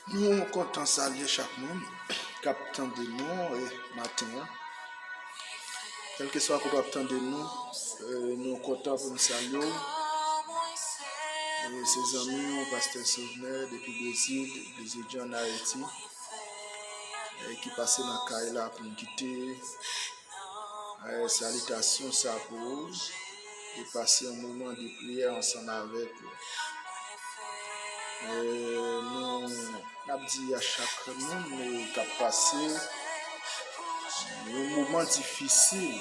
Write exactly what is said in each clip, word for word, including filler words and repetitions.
Nou kontan salye chak moun k ap tande nou e maten an. Kèlkeswa kote w ap tande nou, e, nou kontan pou n salye w. E, se zanmi w, Pastè Sovnè, depi Brezil, Brezilyan ann Ayiti, e, ki pase nan kay la pou n kite, e, salitasyon sa pou ou e pase yon moman de priyè ansanm avèk ou. E, nou, n ap di a chak moun, e, k ap pase yon moman difisil,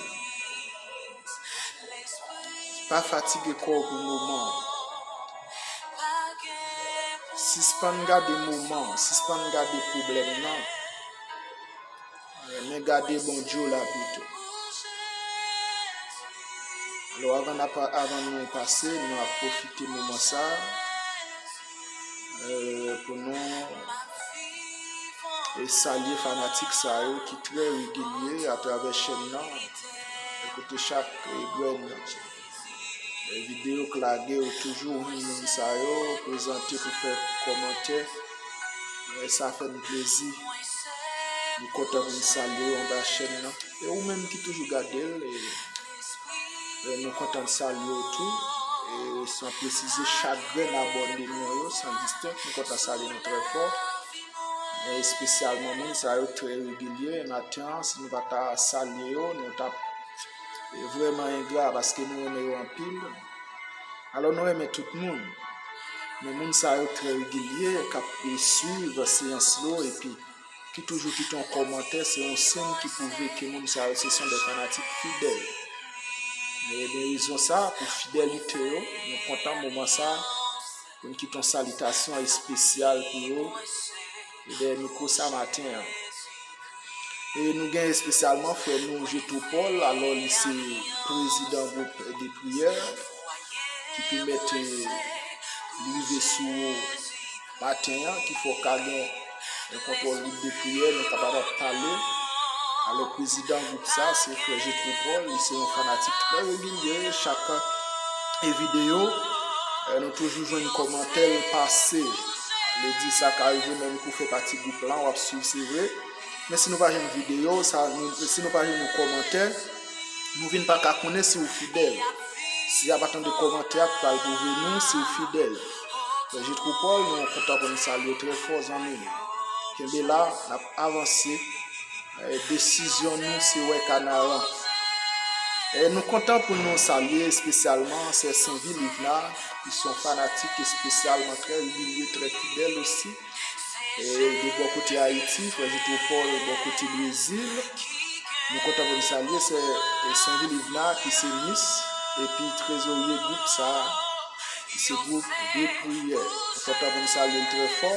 pa fatige kò w pou moman an. Sispann gade moman an, sispann gade pwoblèm nan. Men gade Bondye w la pito. Alò, avan n ap, avan nou pase, nou ap pwofite moman sa a, e, pou nou, e, salye fanatik sa yo ki trè regilye atravè chèn nan. E kote chak, e, grenn, e, videyo k lage, ou toujou jwenn moun sa yo prezante pou fè kòmantè. E, sa fè n plezi. Nou kontan pou n salye w anba chèn nan. E ou menm ki toujou gade l, e, e nou kontan salye w tou. E san presize chak grenn abòne nou yo, san distenk, nou kontan salye nou trè fò. E espesyalman moun sa yo trè regilye. Maten an, si nou pa ta salye yo, nou t ap, e, vrèman engra paske nou renmen yo anpil. Alò, nou renmen tout moun. Men moun sa yo trè regilye, k ap, e, swiv seyans yo, epi ki toujou kite yon kòmantè, se yon siy ki pwouve ke moun sa yo, se son de fanatik fidèl. Men, men rezon sa, pou fidelite yo, nou kontan moman sa, pou n kite yon salitasyon espesyal pou yo, e dèyè mikwo sa maten an. E nou gen espesyalman frè nou Jetwo Pòl, alò li se prezidan gwoup de priyè, ki pèmèt, e, li rive sou ou maten an, ki fè w ka gen, e, kontwòl gwoup de priyè, nou kapab ap pale. Alò, prezidan gwoup sa, se frè Jetwo Pòl, li se yon fanatik trè regilye, chak, e, videyo, e, nou toujou jwenn kòmantè l pase. Vle di sa ka rive menm pou fè pati gwoup lan, w ap swiv, se vre. Men si nou pa jwenn videyo, sa, nou, si nou pa jwenn yon kòmantè, nou vin pa ka konnen si w fidèl. Si y a pa tande kòmantè a, k pral pwouve nou si w fidèl. Frè Jetwo Pòl, nou kontan pou n salye w trè fò, zanmi m. Kenbe la, n ap avanse. E, desizyon nou, se wè kanaran. E, nou kontan pou nou salye espesyalman sè Senvi Livna, ki se yon fanatik espesyalman trè regilye, trè fidèl osi. E, de bò kote Ayiti, frè Jetwo Pòl, bò kote Brezil. Nou kontan pou n salye sè, e, Senvi Livna, ki se mis, epi trezorye gwoup sa a, ki se gwoup de priyè. Nou kontan pou n salye l trè fò.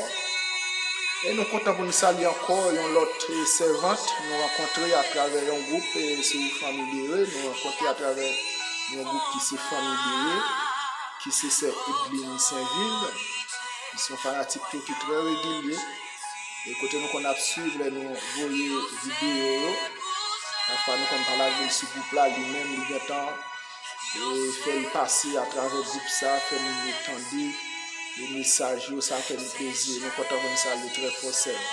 E nou kontan pou n salye ankò yon lòt, e, sèvant nou rankontre atravè yon gwoup, e, se fanmi Bere, nou rankontre atravè yon gwoup ki se fanmi Bere, ki se sè Edline Senvil, ki se yon fanatik tou ki trè regilye. E kote nou konn ap swiv lè nou voye videyo yo, pafwa nou konn pa lage l sou gwoup la, li menm li gentan, e, fè l pase atravè gwoup sa, fè moun yo tande, e, mesaj yo, sa fè n plezi. Nou kontan pou n salye trè fò sè m.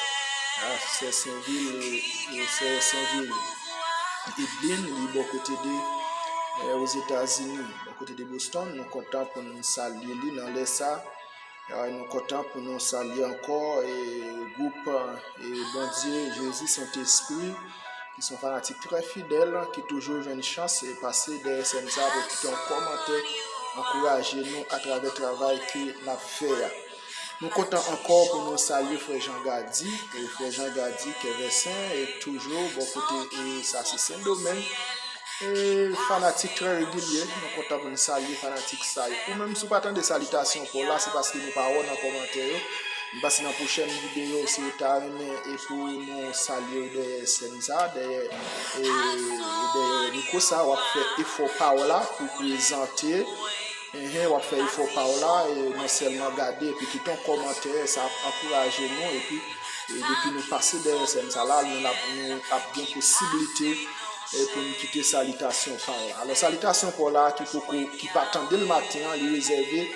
A, sè Senvil, e, e, sè Senvil. Edline, li bò kote de, e, Ozetazini, bò kote de Boston. Nou kontan pou n salye li nan lè sa. E, nou kontan pou nou salye ankò, e, gwoup, e, Bondye, Jezi, Sentespri, ki se yon fanatik trè fidèl, ki toujou jwenn chans, e, pase dèyè sèn sa pou kite yon kòmantè, ankouraje nou atravè travay ke n ap fè a. Nou kontan ankò pou nou salye frè Jan Gadi, e, frè Jan Gadi, Kèvèsen, e, toujou bò kote, e, sa se Sendomeng. E, fanatik trè regilye, nou kontan pou n salye fanatik sa yo. Ou menm, si w pa tande salitasyon pa w la, se paske nou pa wè w nan kòmantè yo. M panse nan pwochèn videyo, si w ta renmen e pou nou salye w dèyè sèn sa, dèyè, e, dèyè mikwo sa, w ap fè efò pa w la pou prezante. Enhen, w ap fè efò pa w la, e non sèlman gade epi kite yon kòmantè, sa ap ankouraje nou, epi, e depi nou pase dèyè sèn sa la, nou ap, nou ap gen posiblite, e pou n kite salitasyon pa w la. Alò, salitasyon pa w la, ki poko, ki pa tande l maten an, li rezève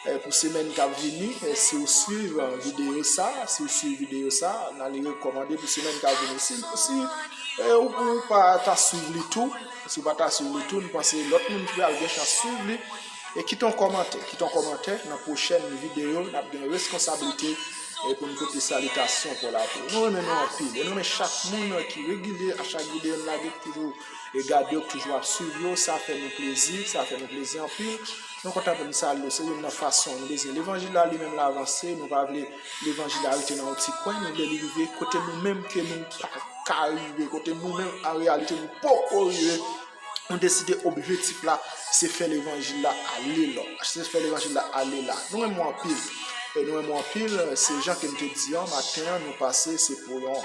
eh, pou semèn k ap vini, eh, si w swiv, eh, videyo sa, si w swiv videyo sa, n a li rekòmande pou semèn k ap vini. Si, si, eh, ou, ou pa ta swiv li tou, si w pa ta swiv li tou, m panse lòt moun ki pral gen chans swiv li. E kite yon kòmantè, kite yon kòmantè, nan pwochèn videyo, n ap gen reskonsablite, eh, pou n pote salitasyon pou la pou yo. Nou renmen nou anpil, e nou renmen chak moun ki regilye a chak videyo n lage, ki toujou, eh, gade yo, ki toujou ap swiv yo, sa fè nou plezi, sa fè nou plezi anpil. Nou kontan pou n salye w, se youn nan fason nou bezwen levanjil la li menm l avanse, nou pa vle levanjil la rete nan yon ti kwen, nou vle li rive kote nou menm ke nou pa ka rive, kote nou menm an reyalite nou poko rive. Nou deside objektif la, se fè levanjil la ale la. Se fè levanjil la ale la. Nou renmen w anpil. E nou renmen w anpil, se jan ke m te di an, maten an, nou pase, se pou yon,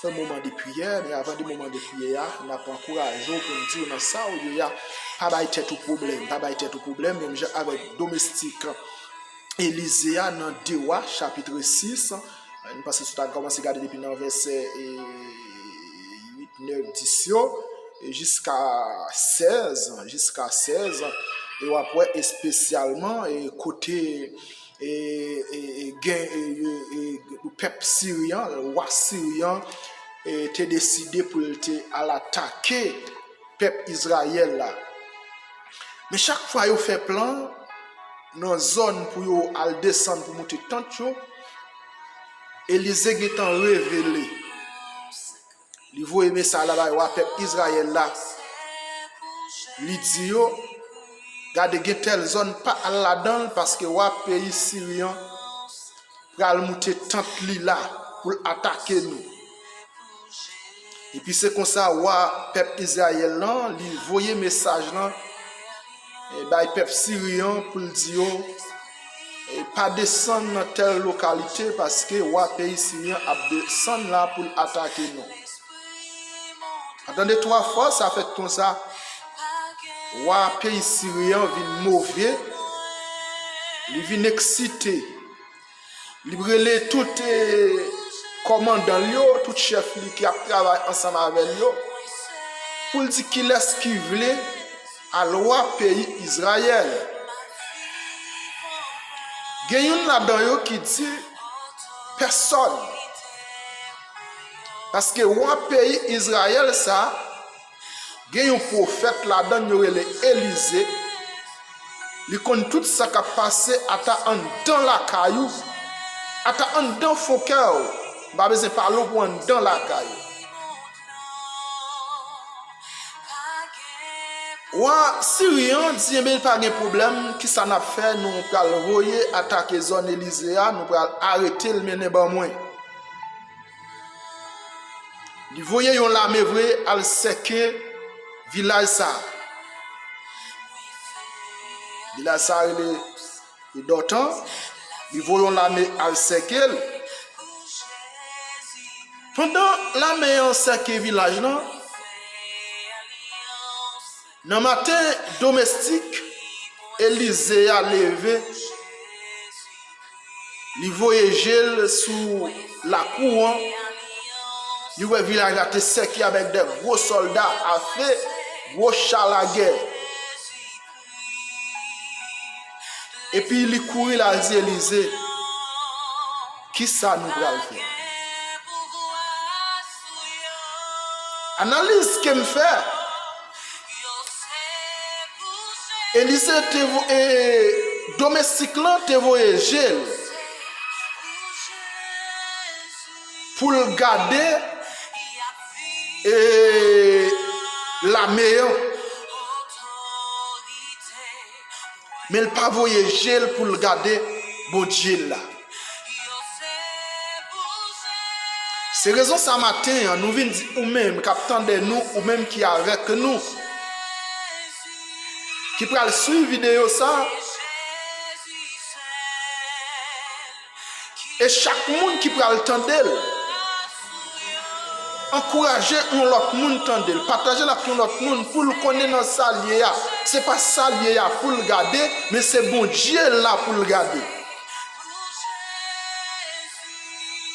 yon moman de priyè, men avan de moman de priyè a, n ap ankouraje w pou n di w nan sa w ye a, pa bay tèt ou pwoblèm, pa bay tèt ou pwoblèm, menm jan avèk domestik Elize a nan de Wa, chapit sis, m panse si w ta kòmanse gade depi nan vèsè, e, uit, nèf, dis yo, e jiska sèz, jiska sèz, e w ap wè espesyalman, e kote, e, e, e gen, e, e, e, pèp siryen, wa siryen, e, te deside pou l te al atake pèp Izrayèl la. Men chak fwa yo fè plan nan zòn pou yo al desann pou moute tant yo, Elize gentan revele. Li voye mesaj la bay wa pèp Izrayèl la. Li di yo, gade, gen tèl zòn, pa al ladan l, paske wa peyi siryen pral moute tant li la pou l atake nou. Epi se konsa, wa pèp Izrayèl lan, li voye mesaj lan, e, bay pèp siryen pou l di yo, e, pa desann nan tèl lokalite, paske wa peyi siryen ap desann la pou l atake nou. Pandan de twa fwa, sa fèt konsa, wa peyi siryen vin move, li vin eksite. Li rele tout, e, kòmandan l yo, tout chèf li ki ap travay ansanm avè l yo, pou l di kilès ki vle al wa peyi Izrayèl. Gen youn ladan yo ki di, pèsòn. Paske wa peyi Izrayèl sa, gen yon pwofèt ladan l yo rele Elize. Li konn tout sa k ap pase ata anndan lakay ou, ata anndan fon kè w. M pa bezwen pale w pou anndan lakay ou. Wa siryen an di, enben, pa gen pwoblèm, kisa n ap fè? Nou pral voye atake zòn Elize a, nou pral arete l, mennen ban mwen. Li voye yon lame vre al sèke vilaj sa a. Vilaj sa a rele Dòtan. Li voye yon lame al sèke l. Pandan lame an sèke vilaj lan, nan maten, domestik Elize a leve, li voye je l sou lakou an, li wè vilaj la te sèke avèk de gwo sòlda afe, gwo cha lagè. Epi li kouri, l al di Elize, kisa nou pral fè? Analiz ke m fè, Elize te vo-, e, domestik lan te voye je l pou l gade, e, lame an. Men l pa voye je l pou l gade Bondye l la. Se rezon sa maten an, nou vin di ou menm k ap tande nou, ou menm ki avèk nou, ki pral swiv videyo sa, e chak moun ki pral tande l, ankouraje yon lòt moun tande l, pataje l ak yon lòt moun pou l konnen nan sa l ye a. Se pa sa l ye a pou l gade, men se Bondye l la pou l gade.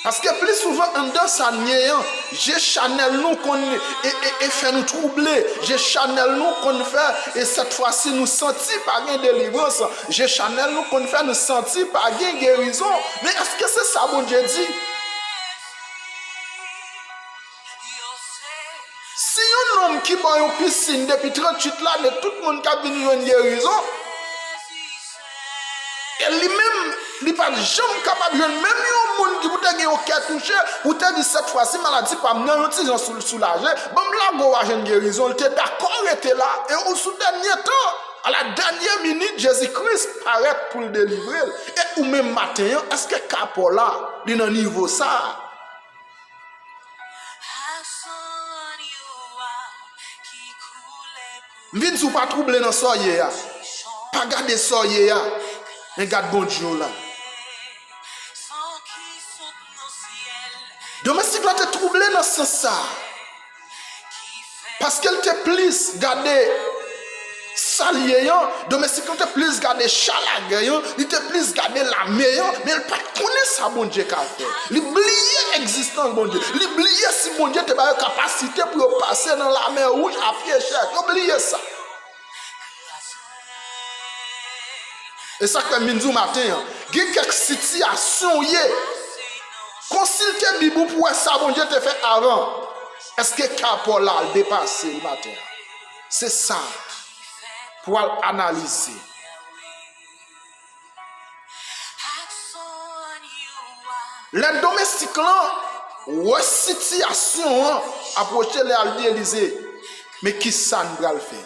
Paske pli souvan anndan sa n ye an, je chanèl nou konn e, e, e fè nou twouble, je chanèl nou konn fè, e sèt fwa si nou santi pa gen delivrans, je chanèl nou konn fè nou santi pa gen gerizon. Men èske se sa Bondye di? Si yon nonm ki bò yon pisin depi tranntuit lane, tout moun k ap vin jwenn gerizon, e li menm, li pa t janm kapab jwenn menm yon moun ki pou te gen yon kè touche, pou te di, sèt fwa si maladi pa m nan yon ti jan sou, soulaje, ban m lage w a jwenn gerizon, l te dakò rete la, e ou sou dènye tan, a la dènyè minit, Jezi Kris parèt pou l delivre l. E ou menm maten an, èske ka pa w la, li nan nivo sa a? M vin di w pa twouble nan sa w ye a. Pa gade sa w ye a. Men gad Bondye w la. Domestik lan te twouble nan sans sa a. Paske l te plis gade sa l ye an, domestik lan te plis gade cha lagè an, li te plis gade lame an, men l pa t konnen sa Bondye ka fè. Li bliye egzistans Bondye. Li bliye si Bondye te ba yo kapasite pou yo pase nan lamè wouj a pye chèk. Yo bliye sa. E sa k fè m vin di w maten an, gen kèk sitiyasyon w ye, konsilte Bib ou pou w wè sa Bondye te fè avan. Èske ka pa w la al depase l maten an? Se sa pou w al analize. Lè domestik lan wè sitiyasyon an apwoche, lè al di Elize, men kisa n pral fè?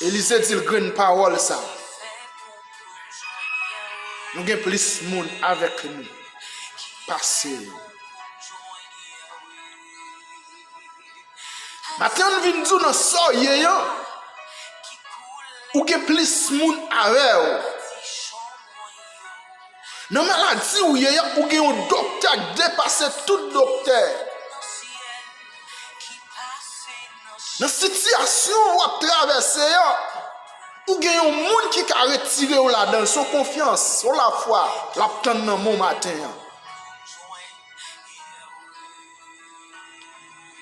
Elize di l grenn pawòl sa. Nou gen plis moun avèk nou pase yo. Maten an m vin di w nan sa w ye an, ou gen plis moun avè w. Nan maladi w ye an, ou gen yon doktè k depase tout doktè. Nan sitiyasyon w ap travèse an, ou gen yon moun ki ka retire w ladan l. Se yon konfyans, se yon lafwa l ap tann nan men w maten an.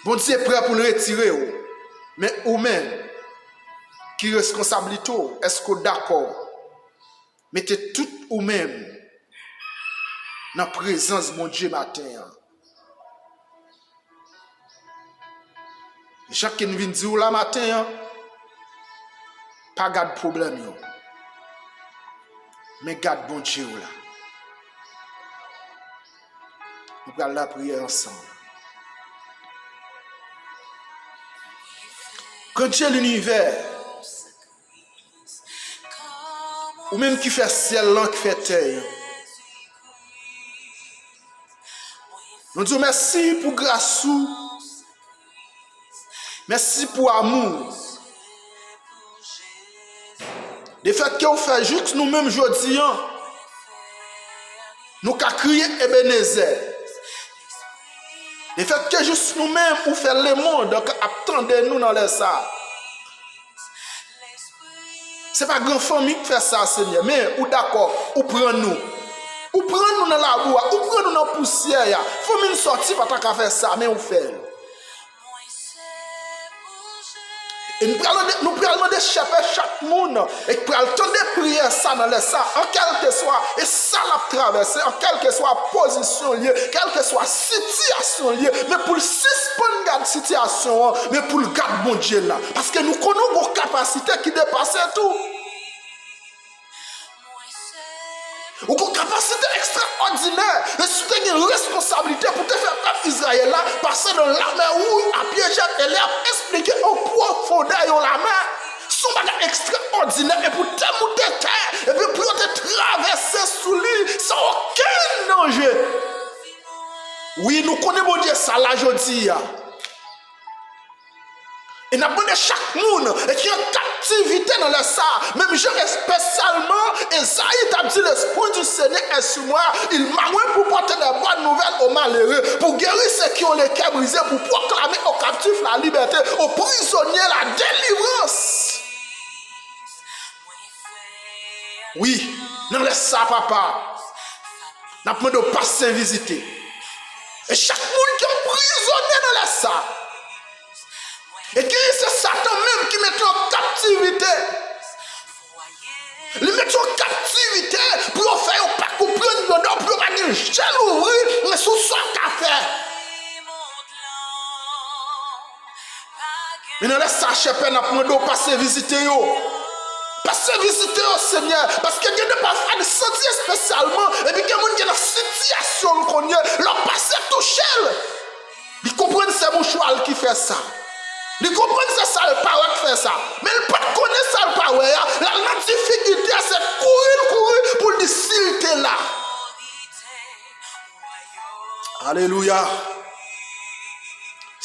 Bondye prè pou l retire w. Men ou menm, ki reskonsablite w? Èske w dakò mete tout ou menm nan prezans Bondye maten an? Jan Ken vin di w la maten an, pa gad pwoblèm yo, men gad Bondye w la. Nou pral lapriyè ansanm. Granndye linivè, ou menm ki fè syèl lan, ki fè tè a, nou di w mèsi pou gras ou. Mèsi pou amou. Lefètke ou fè jis nou menm jodi an, nou ka kriye Ebenezè. Lefètke jis nou menm ou fè lemonn ap tande nou nan lè sa a. Se pa gran fanmi k fè sa, Senyè, men ou dakò, ou pran nou. Ou pran nou nan labou a, ou pran nou nan pousyè a. Fanmi n sòti pa ta ka fè sa, men ou fè l. E nou pral mande, nou pral mande chèpè chak moun, e k pral tande priyè sa nan lè sa, an kèlkeswa e sa l ap travèse, an kèlkeswa pozisyon l ye, kèlkeswa sitiyasyon l ye, men pou l sispann gad sitiyasyon an, men pou l gad Bondye l la. Paske nou konnen w gen yon kapasite ki depase tou. Ou gen yon kapasite ekstraòdinè. E si w te gen reskonsablite pou te fè pèp Izrayèl la pase nan lamè wouj a pye jèt, e lè y ap esplike an pwofondè yon lamè, se yon bagay ekstraòdinè, e pou te moute tè, epi pou yo te travèse sou li san okenn danje. Wi, nou konnen Bondye sa la jodi a. E n ap mande chak moun ki an kaptivite nan lè sa a, menm jan espesyalman Ezayi t ap di, L'Esprit du Seigneur est sur moi, il m'a oint pour porter des bonnes nouvelles aux malheureux, pour guérir ceux qui ont le cœur brisé, pour proclamer aux captifs la liberté, aux prisonniers la délivrance. Wi, nan lè sa, Papa, n ap mande w pase vizite. E chak moun ki anprizone nan lè sa, e ki se Satan menm ki mete yo an kaptivite. Li mete yo an kaptivite pou yo fè yo pa konprann grandè w, pou yo pa gen je louvri, men sou sa w ka fè. Men nan lè sa, chèpè, n ap mande w pase vizite yo. Pase vizite yo, Senyè, paske gen de pafwa n santi espesyalman, epi gen moun ki nan sitiyasyon l kounye, lè w pase touche l. Li konprann se mouchwa l ki fè sa. Li konprann se sa l pa wè k fè sa. Men l pa t konnen sa l pa wè a. L al nan difikilte a, se kouri l kouri pou l di si l te la. Alelouya.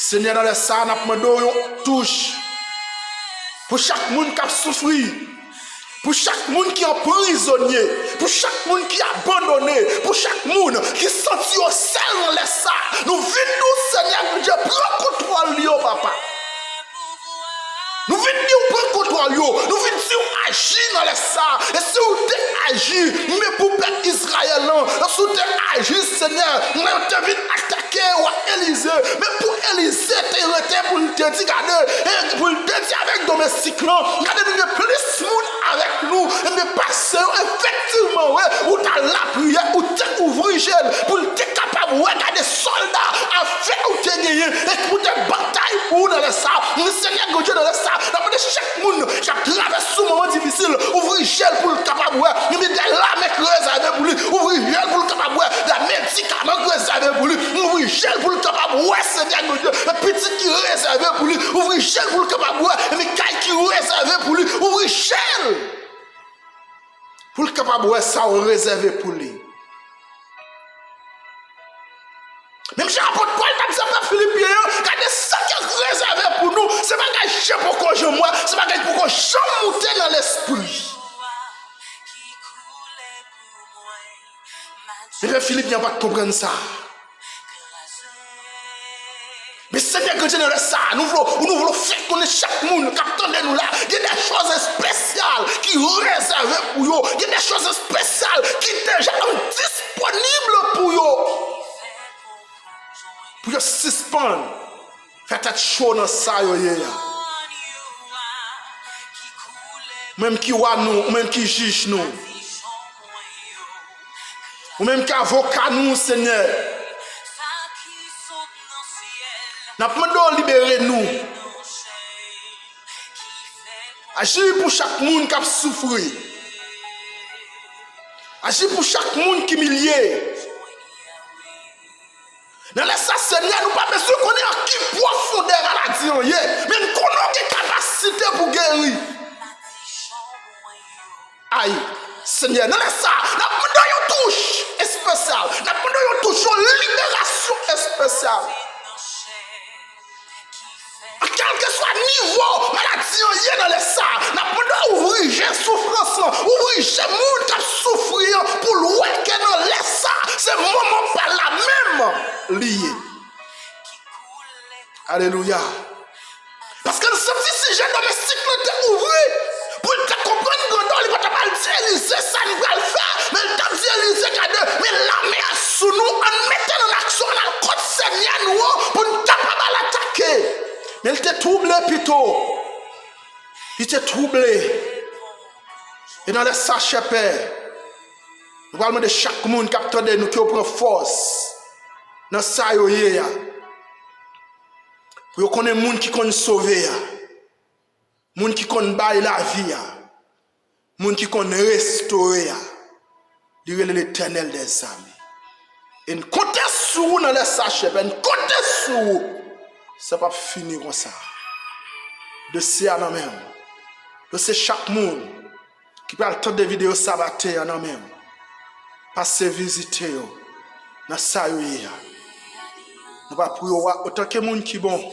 Senyè, nan lè sa a, n ap mande w yon touch pou chak moun k ap soufri. Pou chak moun ki anprizonye, pou chak moun ki abandone, pou chak moun ki santi yo sèl nan lè sa, nou vin di w, Senyè Bondye, pran kontwòl yo, Papa. Nou vin di w pran kontwòl yo, nou vin di w aji nan lè sa. E si w te aji, men pou pèp Izrayèl lan, si w te aji, Senyè, lè yo te vin atake wa Elize, men pou Elize te rete pou l te di, gade, e pou l te di avèk domestik lan, gade, nou gen plis moun avèk nou, men pase yo, efektivman, wi, ou t al lapriyè, ou te ouvri je l, pou l te kapab wè, gade, sòlda afè ou te genyen, e pou te batay pou ou nan lè sa, men Senyè Bondye, nan lè sa, n ap mande chak moun k ap travèse yon moman difisil, ouvri je l pou l kapab wè, gen de lame k rezève pou li, ouvri je l pou l kapab wè, de medikaman k rezève pou li, ouvri je l pou l kapab wè, Senyè Bondye, pitit ki rezève pou li, ouvri je l pou l kapab wè, men kay ki rezève pou li, ouvri je l pou l kapab wè sa w rezève pou li. Menm jan apot Pòl t ap di apot Filipyen an, gade sa k rezève pou nou, se bagay je poko janm wè, se bagay k poko janm moute nan lespri. Men pèp Filipyen an pa t konprann sa. Men Senyè Bondye, nan lè sa a, nou vle, nou vle fè konnen chak moun k ap tande nou la, gen de chòz espesyal ki rezève pou yo, gen de chòz espesyal ki deja disponib pou yo, pou yo sispann fè tèt cho nan sa yo ye a. Ou menm ki wa nou, ou menm ki jij nou, ou menm ki avoka nou, Senyè, n ap mande w libere nou. Aji pou chak moun k ap soufri. Aji pou chak moun ki imilye. Nan lè sa, Senyè, nou pa bezwen konnen an ki pwofondè maladi an ye, men n konnen w gen kapasite pou geri. Ay, Senyè, nan lè sa, n ap mande w yon touch espesyal. N ap mande w yon touch, yon liberasyon espesyal. Kèlkeswa nivo maladi an ye nan lè sa, n ap mande w ouvri je soufrans lan, ouvri je moun k ap soufri an, pou l wè ke nan lè sa, se moman pa l la menm li ye. Alelouya. Paske n santi si je domestik lan te ouvri, pou l te konprann grandè w, li pa t ap al di Elize sa n pral fè, men l t ap di Elize, gade, men lame a sou nou, ann mete l an aksyon, ann al kot Senyè nou an, pou n kapab al atake. Men l te twouble pito. Li te twouble. E nan lè sa, chèpè, nou pral mande chak moun k ap tande nou ke yo pran fòs nan sa yo ye a. Pou yo konnen moun ki konn sove a, moun ki konn bay lavi a, moun ki konn restore a, li rele Letènèl dèzame. E n konte sou ou nan lè sa, chèpè, n konte sou ou. Sa p ap fini konsa. Dosye a nan men w. Dosye chak moun ki pral tande videyo sa maten an nan men w. Pase vizite yo nan sa yo ye a. Nou pa priye w otanke moun ki bon,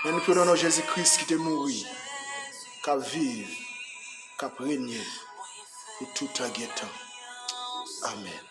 men nou priye w nan non Jezi Kris ki te mouri, k ap viv, k ap renye pou toutan gen tan. Amèn.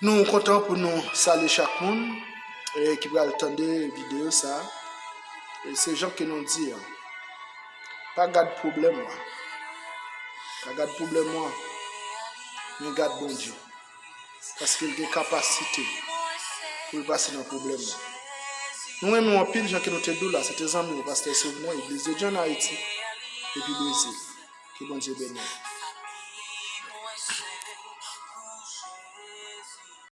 Nou kontan pou nou salye chak moun, e, ki pral tande videyo sa. E se jan ke nou di a, pa gad pwoblèm ou a. Pa gad pwoblèm ou a, men gad Bondye. Paske l gen kapasite pou l pase nan pwoblèm ou a. Nou renmen w anpil, jan ke nou te di w la, se te zanmi w, Pastè Souvnè, Eglise de Dieu en Haïti, depi Brezil. Ke Bondye beni w.